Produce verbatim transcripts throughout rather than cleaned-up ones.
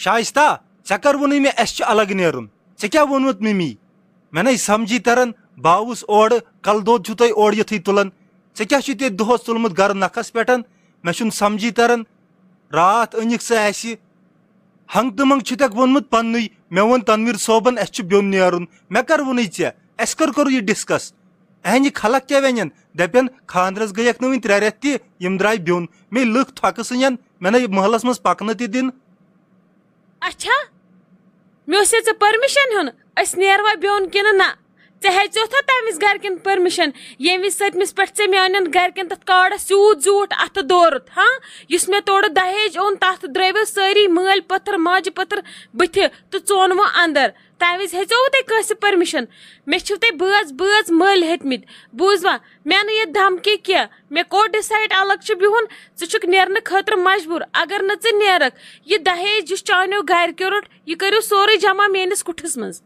شائستہ، ژےٚ کر ووٚنُے مےٚ اَسہِ چھُ الگ نیرُن؟ ژےٚ کیٛاہ ووٚنمُت مِمی؟ مےٚ نَے سمجھی تران، بہٕ آوُس اورٕ، کلہٕ دود چھُو تُہۍ اورٕ یُتھُے تُلان۔ ژےٚ کیٛاہ چھُے تیٚلہِ دۄہس تُلمُت گرٕ نکھس پٮ۪ٹھ؟ مےٚ چھُنہٕ سمجھی تران۔ راتھ أنِکھ ژٕ اَسہِ، ہنگ تہٕ منگ چھُتکھ ووٚنمُت پننُے۔ مےٚ ووٚن تنویر صٲبن، اَسہِ چھُ بیوٚن نیرُن۔ مےٚ کر ووٚنُے ژےٚ؟ اَسہِ کر کوٚر یہِ ڈسکس؟ اہنہِ خلق کیٛاہ ونن؟ دپن، خاندرس گٔیکھ نہٕ وُنہِ ترٛےٚ رٮ۪تھ تہِ، یِم درٛاے بیوٚن۔ مے لُکھ تھۄکہٕ ژھٕنن، مےٚ نَے محلس منٛز پکنہٕ تہِ دِن۔ اچھا، مےٚ اوس یہِ ژےٚ پٔرمِشن ہیوٚن، أسۍ نیروا بیوٚن کِنہٕ نہ؟ ژےٚ ہیژیوتھا تمہِ وِزِ گرِکٮ۪ن پٔرمِشن، ییٚمہِ وِزِ سٔتمِس پٮ۪ٹھ ژےٚ میانٮ۪ن گرِکٮ۪ن تتھ کارڈس یوٗت زیوٗٹھ اتھٕ دورُت، ہاں؟ یُس مےٚ تورٕ دہیج اوٚن، تتھ درٲوِو سٲری مٲلۍ پٔتھر ماجہِ پٔتھر بٕتھِ تہٕ ژونوٕ اندر۔ تمہِ وِزِ ہیژیووٕ تۄہہِ کٲنٛسہِ پٔرمِشن؟ مےٚ چھِو تۄہہِ بٲژ بٲژ مٔلۍ ہیٚتمٕتۍ، بوٗزوا؟ مےٚ نہٕ یہِ دھمکی کینٛہہ، مےٚ کوٚر ڈِسایڈ الگ چھُ بِہُن، ژٕ چھُکھ نیرنہٕ خٲطرٕ مجبوٗر۔ اگر نہٕ ژٕ نیرکھ، یہِ دہیج یُس چانیو گرِکیو روٚٹ، یہِ کٔرِو سورُے جمع میٲنِس کُٹھِس منٛز۔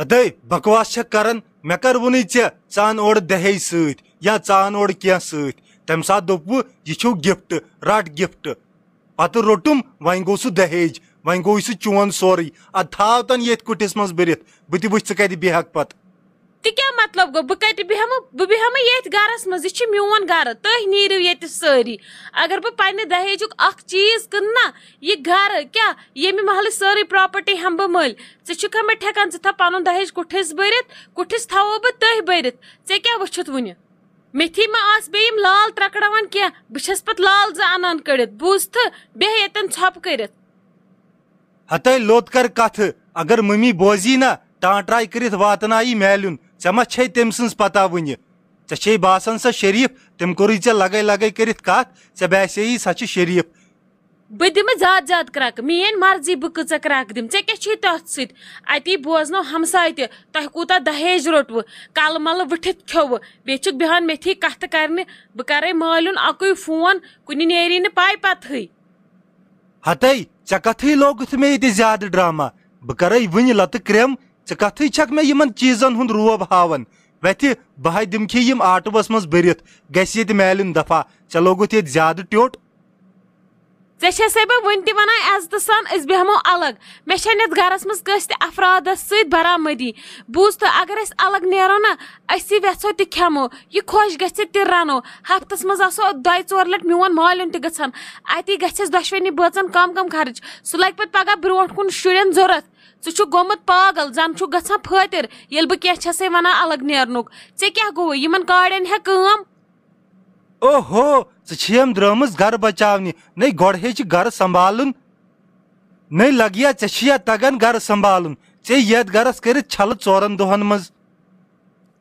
ہتے، بکواس چھکھ کران؟ مےٚ کر ووٚنُے ژےٚ، ژٕ ان اورٕ دہیج سۭتۍ یا ژٕ ان اورٕ کینٛہہ سۭتۍ؟ تمہِ ساتہٕ دوٚپوٕ، یہِ چھُو گفٹ، رٹ گفٹ۔ پتہٕ روٚٹُم، وۄنۍ گوٚو سُہ دہیج، وۄنۍ گوٚو سُہ چون سورُے۔ ادٕ تھاو تن ییٚتھۍ کُٹھِس منٛز بٔرِتھ، بہٕ تہِ وٕچھِ ژٕ کتہِ بیہکھ پتہٕ۔ تہِ کیٛاہ مطلب گوٚو؟ بہٕ کتہِ بیٚہمہٕ؟ بہٕ بیٚہمہٕ ییٚتھۍ گرس منٛز، یہِ چھُ میون گرٕ، تُہۍ نیٖرِو ییٚتہِ سٲری۔ اگر بہٕ پننہِ دہیجُک اکھ چیٖز کٕنہٕ نا، یہِ گرٕ کیٛاہ، ییٚمہِ محلٕچ سٲرٕے پراپرٹی ہٮ۪مہٕ بہٕ مٔلۍ؟ ژٕ چھُکھا مےٚ ٹھیکان؟ ژٕ تھاو پنُن دہیج کُٹھِس بٔرِتھ، کُٹھِس تھاوو بہٕ تٔہۍ بٔرِتھ۔ ژےٚ کیٛاہ وٕچھُتھ وُنہِ؟ میتھی ما آس بیٚیہِ یِم لال ترٛکڑاوان کینٛہہ، بہٕ چھَس پتہٕ لال زٕ انان کٔڑِتھ، بوٗزتھٕ؟ بیٚہہ ییٚتٮ۪ن ژھۄپہٕ کٔرِتھ۔ ہتے لوٚت کر کتھٕ، اگر ممی بوزی نا، ٹانٹراے کٔرِتھ واتنایی میلُن۔ ژےٚ ما چھے تٔمۍ سٕنٛز پتہ وُنہِ؟ ژےٚ چھے باسان سۄ شریف؟ تٔمۍ کوٚرُے ژےٚ لگے لگے کٔرِتھ کتھ، ژےٚ باسییی سۄ چھِ شریف۔ بہٕ دِمہٕ زیادٕ زیادٕ کرٛکہٕ، میٲنۍ مرضی بہٕ کۭژاہ کرٛکہٕ دِمہٕ، ژےٚ کیٛاہ چھُے تتھ سۭتۍ؟ اتی بوزنو ہمساے تہِ، تۄہہِ کوٗتاہ دہیج روٚٹوٕ، کلہٕ ملہٕ وٕٹھِتھ کھیوٚوٕ، بیٚیہِ چھُکھ بیہان میتھی کتھٕ کرنہِ۔ بہٕ کرے مالیُن اکُے فون، کُنہِ نیری نہٕ پاے پتہٕے۔ ہتے، ژےٚ کتھٕے لوگُتھ مےٚ ییٚتہِ زیادٕ ڈرامہ؟ بہٕ کرے وُنہِ لتہٕ کرٛیم، ژےٚ کتھٕے چھکھ مےٚ یِمن چیٖزن ہُنٛد روب ہاوان؟ وتھِ، بہٕ ہاے دِمکھے یِم آٹوس منٛز بٔرِتھ، گژھِ ییٚتہِ میلُن دفعہ، ژےٚ لوگُتھ ییٚتہِ زیادٕ ٹیوٚٹ۔ ژےٚ چھسے بہٕ وُنہِ تہِ ونان عزتہٕ سان، أسۍ بیہمو الگ۔ مےٚ چھنہٕ یتھ گرس منٛز کٲنٛسہِ تہِ افرادس سۭتۍ برآمدی۔ بوٗزتھٕ، اگر أسۍ الگ نیرو نا، أسۍ یہِ ویژھو تہِ کھٮ۪مو، یہِ خۄش گژھِ تہِ رنو۔ ہفتس منٛز آسو دۄیہِ ژورِ لٹہِ میون مالیُن تہِ گژھان۔ اتی گژھِ اَسہِ دۄشوٕنی بٲژن کم کم خرٕچ۔ سُہ لگہِ پتہٕ پگاہ برونٛٹھ کُن شُرٮ۪ن ضوٚرتھ۔ ژٕ چھُکھ گوٚمُت پاگل، زن چھُکھ گژھان فٲطر، ییٚلہِ بہٕ کینٛہہ چھسے ونان الگ نیرنُک۔ ژےٚ کیٛاہ گوٚوُے؟ یِمن کاڑٮ۪ن ہیٚہ کٲم۔ اوہو، ژٕ چھیم درٲمٕژ گرٕ بچاونہِ، نے گۄڈٕ ہیٚچھ گرٕ سنبھالُن، نے لگیا ژےٚ چھُیا تگان گرٕ سنبھالُن؟ ژےٚ یتھ گرس کٔرِتھ چھلہٕ ژورن دۄہن منٛز۔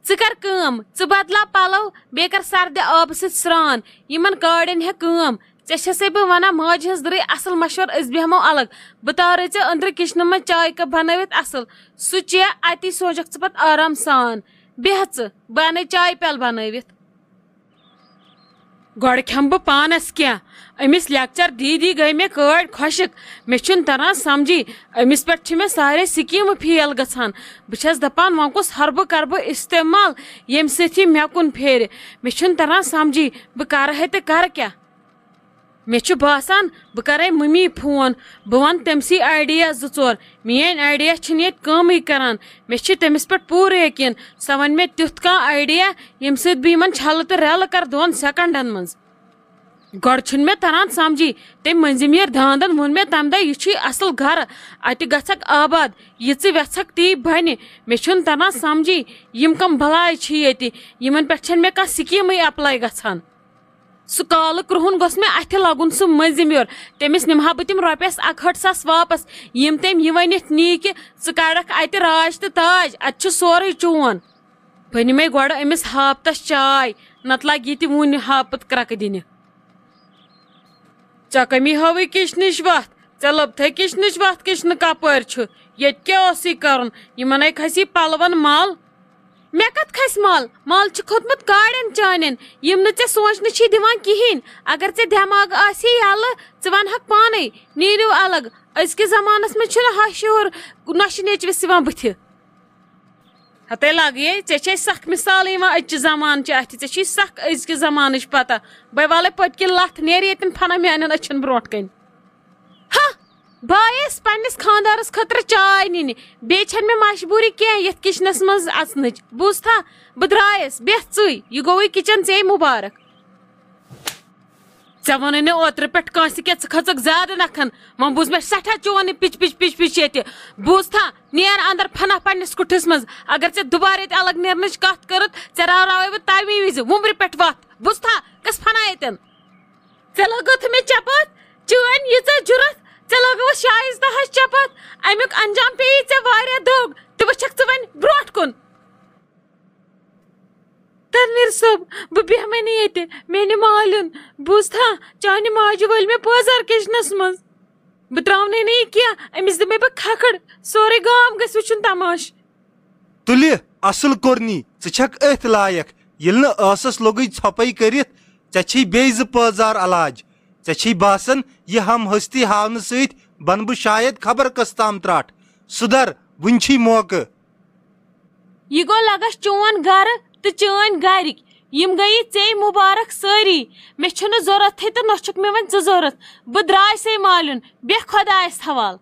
ژٕ کر کٲم، ژٕ بدلاو پلو، بیٚیہِ کر سردِ آبہٕ سۭتۍ سران۔ یِمن کاڑٮ۪ن ہیٚہ کٲم۔ ژےٚ چھسے بہٕ ونان، ماجہِ ہٕنٛز دٕرٕے اصل مشور، أسۍ بیہمو الگ۔ بہٕ تارے ژےٚ أنٛدرٕ کچنہٕ منٛز چایہِ کپ بنٲوِتھ اصل۔ سُہ چےٚ، اتی سوزکھ ژٕ پتہٕ آرام سان۔ بیٚہہ ژٕ، بہٕ انَے چایہِ پیالہٕ بنٲوِتھ۔ گۄڈٕ کھٮ۪مہٕ بہٕ پانس کینٛہہ۔ أمِس لیکچر دی دی گٔے مےٚ کٲڑۍ خۄشِک۔ مےٚ چھُنہٕ تران سمجھی، أمِس پٮ۪ٹھ چھِ مےٚ سارے سکیٖمہٕ فیل گژھان۔ بہٕ چھَس دپان، وۄنۍ کُس حربہٕ کرٕ بہٕ استعمال، ییٚمہِ سۭتۍ یہِ مےٚ کُن پھیرِ؟ مےٚ چھُنہٕ تران سمجھی، بہٕ کرٕ ہے تہٕ کرٕ کیٛاہ؟ مےٚ چھُ باسان، بہٕ کرے ممی فون، بہٕ وَنہٕ تٔمسٕے آیڈیا زٕ ژور۔ میٲنۍ آیڈیا چھِنہٕ ییٚتہِ کٲمٕے کران۔ مےٚ چھِ تٔمِس پٮ۪ٹھ پوٗرٕ یقیٖن۔ سۄ وَنہِ مےٚ تیُتھ کانٛہہ آیڈیا، ییٚمہِ سۭتۍ بہٕ یِمن چھلہٕ تہٕ رٮ۪لہٕ کرٕ دۄن سیکنڈن منٛز۔ گۄڈٕ چھُنہٕ مےٚ تران سمجھی، تٔمۍ مٔنٛزِم یٲرۍ داندن ووٚن مےٚ تَمہِ دۄہ، یہِ چھُے اصل گرٕ، اتہِ گژھکھ آباد، یہِ ژٕ وٮ۪ژھکھ تی بنہِ۔ مےٚ چھُنہٕ تران سمجھی، یِم کم بلاے چھِ ییٚتہِ، یِمن پٮ۪ٹھ چھَنہٕ مےٚ کانٛہہ سکیٖمٕے اپلاے گژھان۔ سُہ کالہٕ کرٛہُن گوٚژھ مےٚ اَتھِ لَگُن، سُہ مٔنٛزِم یور۔ تٔمِس نِمہٕ ہا بہٕ تِم رۄپیَس اَکہٕ ہٲٹھ ساس واپس، یِم تٔمۍ یہِ ؤنِتھ نی کہِ ژٕ کَڑَکھ اَتہِ راج تہٕ تاج، اَتہِ چھُ سورُے چون۔ بہٕ نِمَے گۄڈٕ أمِس ہاپتَس چاے، نَتہٕ لَگہِ یہِ تہِ وُنہِ ہاپت کرٛکہٕ دِنہِ۔ ژےٚ کٔمی ہٲوٕے کِچنٕچ وَتھ؟ ژےٚ لوٚبتھے کِچنٕچ وَتھ، کِچنہٕ کَپٲرۍ چھُ؟ ییٚتہِ کیٛاہ اوسُے کَرُن؟ یِمَن ہے کھسی پَلوَن مَل۔ مےٚ کَتھ کھسہِ مَل؟ مَل چھُ کھوٚتمُت کاڑٮ۪ن چانٮ۪ن، یِم نہٕ ژےٚ سونٛچنہٕ چھی دِوان کِہیٖنۍ۔ اگر ژےٚ دٮ۪ماغ آسہِ ہے یَلہٕ، ژٕ وَنہَکھ پانَے، نیٖرِو الگ۔ أزکِس زمانَس منٛز چھُنہٕ ہَش ہیوٚر نۄشہِ نیٚچوِس یِوان بُتھِ۔ ہتے لگیے، ژےٚ چھے سخ مثال یِوان أزچہِ زمانہٕ چہِ اَتھِ، ژےٚ چھے سخ أزکہِ زمانٕچ پتہ۔ بے والے پٔتۍ کِنۍ لتھ، نیرِ ییٚتٮ۪ن فنا میانٮ۪ن أچھن برونٛٹھ کنۍ۔ ہا! بہٕ آیس پننِس خانٛدارس خٲطرٕ چاے نِنہِ۔ بیٚیہِ چھنہٕ مےٚ مجبوٗری کینٛہہ یتھ کچنس منٛز اژنٕچ۔ بوٗزتھا؟ بہٕ درٛایس، بیٚہہ ژٕے، یہِ گوٚوُے کچن ژےٚ مُبارک۔ ژےٚ ووٚنُے نہٕ اوترٕ پٮ۪ٹھ کٲنٛسہِ کینٛہہ، ژٕ کھٔژٕکھ زیادٕ نکھن۔ وۄنۍ بوٗز مےٚ سٮ۪ٹھاہ چون یہِ پِچ پِچ پِچ پِچ ییٚتہِ۔ بوٗزتھا؟ نیر اندر پھنہ پننِس کُٹھِس منٛز۔ اگر ژےٚ دُبارٕ ییٚتہِ الگ نیرنٕچ کتھ کٔرٕتھ، ژےٚ راوراوے بہٕ تمی وِزِ وُمبرِ پٮ۪ٹھ وتھ۔ بوٗزتھا؟ کس پھنہ ییٚتٮ۪ن۔ ژےٚ لٲگٲتھ مےٚ چپاتھ، چٲنۍ ییٖژاہ جُرت، ژےٚ لٲگٲوٕس شایستہ ہس چپاتھ۔ امیُک انجام پیٚیی ژےٚ واریاہ درٛوگ، تہِ وٕچھکھ ژٕ وۄنۍ برونٛٹھ کُن۔ تنویر صٲب، بہٕ بیٚہمے نہٕ ییٚتہِ، مےٚ نہِ مالیُن۔ بوٗزتھا؟ چانہِ ماجہِ وٲلۍ مےٚ پٲزار کچنس منٛز۔ بہٕ تراونے نہٕ یہِ کینٛہہ، أمِس دِمے بہٕ کھکھٕڑ، سورُے گام گژھِ وٕچھُن تماش۔ تُلہِ، اصل کوٚرنی، ژٕ چھکھ أتھۍ لایق۔ ییٚلہِ نہٕ ٲسس لوٚگُے ژھۄپے کٔرِتھ، ژےٚ چھے بیٚیہِ زٕ پٲزار علاج۔ ژےٚ چھے باسان، یہِ ہم ہستی ہاونہٕ سۭتۍ بنہٕ بہٕ شاید خبر کس تام ترٹھ۔ سُدھر، وُنہِ چھُے موقعہٕ۔ یہِ گوٚو لگس چون گرٕ تہٕ چٲنۍ گرِکۍ۔ یِم گٔیی ژے مُبارک سٲری۔ مےٚ چھُنہٕ ضروٗرتھٕے تہٕ نہ چھُکھ مےٚ وۄنۍ ژٕ ضروٗرت۔ بہٕ درٛاے سے مالیُن، بیٚہہ خۄدایس حوال۔